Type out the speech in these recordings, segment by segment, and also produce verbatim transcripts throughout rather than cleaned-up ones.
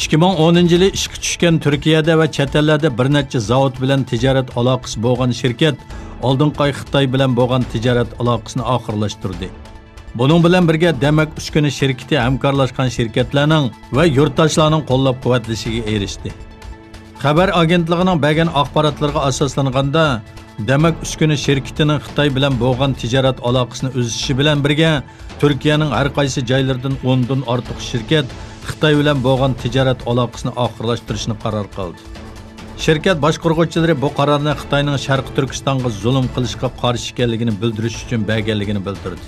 ئىككى مىڭ ئونىنچى يىلى ئىشقا چۈشكەن تۈركىيەدە ۋە چەت ئەللەردە بىر نەچچە زاۋۇت بىلەن تىجارەت ئالاقىسى بولغان شىركەت ئالدىنقى ئاي خىتاي بىلەن بولغان تىجارەت ئالاقىسىنى ئاخىرلاشتۇردى. بۇنىڭ بىلەن بىرگە، دەمەك ئۈسكۈنە شىركىتى ھەمكارلاشقان شىركەتلەرنىڭ ۋە يۇرتداشلارنىڭ قوللاپ-قۇۋۋەتلىشىگە ئېرىشتى. خەۋەر ئاگېنتلىقىنىڭ بەرگەن ئاخباراتلىرىغا ئاساسلانغاندا، دەمەك ئۈسكۈنە شىركىتىنىڭ خىتاي بىلەن بولغان تىجارەت ئالاقىسىنى ئۈزۈشى بىلەن بىرگە، تۈركىيەنىڭ ھەر قايسى جايلىرىدىن ئوندىن ئارتۇق شىركەت خىتاي بىلەن بولغان تىجارەت ئالاقىسىنى ئاخىرلاشتۇرۇشنى قارار قىلدى. شىركەت باشقۇرغۇچىلىرى بۇ قارارنى خىتاينىڭ شەرقىي تۈركىستانغا زۇلۇم قىلىشقا قارشى ئىكەنلىكىنى بىلدۈرۈش ئۈچۈن بەرگەنلىكىنى بىلدۈردى.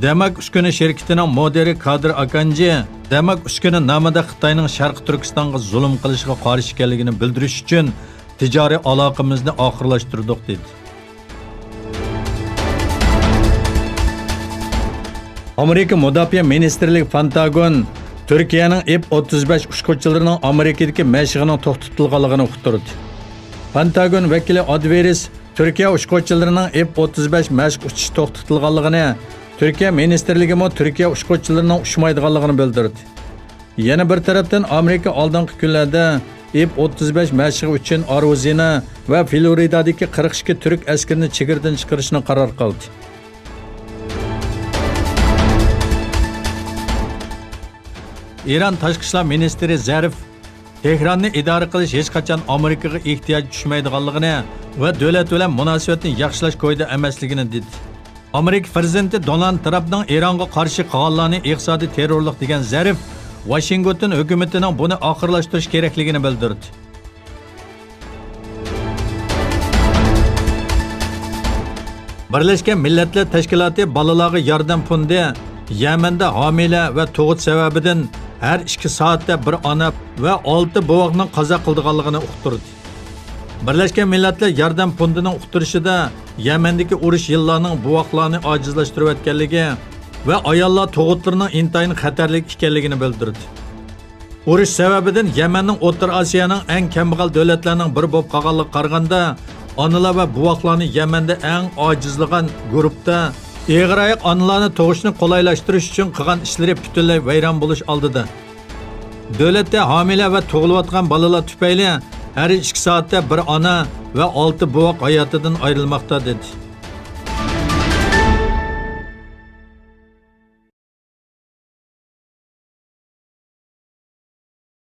دەمەك ئۈسكۈنە شىركىتىنىڭ مۇدىرى كادىر ئاكانجى دەمەك ئۈسكۈنە نامىدا خىتاينىڭ شەرقىي تۈركىستانغا زۇلۇم قىلىشىغا قارشى ئىكەنلىكىنى بىلدۈرۈش ئۈچۈن تىجارىي ئالاقىمىزنى ئاخىرلاشتۇردۇق، دېدى. ئامېرىكا مۇداپىئە مىنىستىرلىكى پېنتاگون تۈركىيەنىڭ ئېف ئوتتۇز بەش ئۇچقۇچىلىرىنىڭ ئامېرىكىدىكى مەشىقىنىڭ توختىتىلغانلىقىنى ئۇقتۇردى. پېنتاگون ۋەكىلى ئادۋېرىس تۈركىيە ئۇچقۇچىلىرىنىڭ ئېف ئوتتۇز بەش مەشىق ئۇچۇشى توختىتىلغانلىقىنى تۈركىيە مىنىستىرلىكىمۇ تۈركىيە ئۇچقۇچىلىرىنىڭ ئۇچمايدىغانلىقىنى بىلدۈردى. يەنە بىر تەرەپتىن، ئامېرىكا ئالدىنقى كۈنلەردە ئېف ئوتتۇز بەش مەشىقى ئۈچۈن ئارىزونا ۋە فلورىدادىكى قىرىق ئىككى تۈرك ئەسكىرىنى چېگرىدىن چىقىرىشنى قارار قىلدى. ئىران تاشقى ئىشلار مىنىستىرى زەرىف تېھراننى ئىدارە قىلىش ھېچقاچان ئامېرىكىغا ئېھتىياج چۈشمەيدىغانلىقىنى ۋە دۆلەت بىلەن مۇناسىۋەتنى ياخشىلاش كويىدا ئەمەسلىكىنى دېدى. ئامېرىكا پىرېزىدېنتى دونالد ترامپنىڭ ئىرانغا قارشى قىلغانلارنى ئىقتىسادىي تېررورلۇق دېگەن زەرىف، ۋاشىنگتون ھۆكۈمىتىنىڭ بۇنى ئاخىرلاشتۇرۇش كېرەكلىكىنى بىلدۈردى. بىرلەشكەن مىللەتلەر تەشكىلاتى بالىلارغا ياردەم فوندى يەمەندە ھامىلە ۋە تۇغۇت سەۋەبىدىن ھەر ئىككى سائەتتە بىر ئانا ۋە ئالتە بوۋاقنىڭ قازا قىلىدىغانلىقىنى ئۇقتۇردى. بىرلەشكەن مىللەتلەر ياردەم فوندىنىڭ ئۇقتۇرۇشىدا، يەمەندىكى ئۇرۇش يىللارنىڭ بوۋاقلارنى ئاجىزلاشتۇرۇۋەتكەنلىكى ۋە ئاياللار تۇغۇتلىرىنىڭ ئىنتايىن خەتەرلىك ئىكەنلىكىنى بىلدۈردى. ئۇرۇش سەۋەبىدىن يەمەننىڭ ئوتتۇرا ئاسىيانىڭ ئەڭ كەمبەغەل دۆلەتلەرنىڭ بىرى بولۇپ قالغانلىقىغا قارىغاندا، ئانىلار ۋە بوۋاقلارنى يەمەندە ئەڭ ئاجىزلىغان گۇرۇپتا، ئېغىر ئاياق ئانىلارنى تۇغۇشنى قولايلاشتۇرۇش ئۈچۈن قىلغان ئىشلىرى پۈتۈنلەي ۋەيران بولۇش ئالدىدا. دۆلەتتە ھامىلە ۋە تۇغۇلۇۋاتقان بالىلار تۈپەيلى ھەر ئىككى سائەتتە بىر ئانا ۋە ئالتە بوۋاق ھاياتىدىن ئايرىلماقتا، دېدى.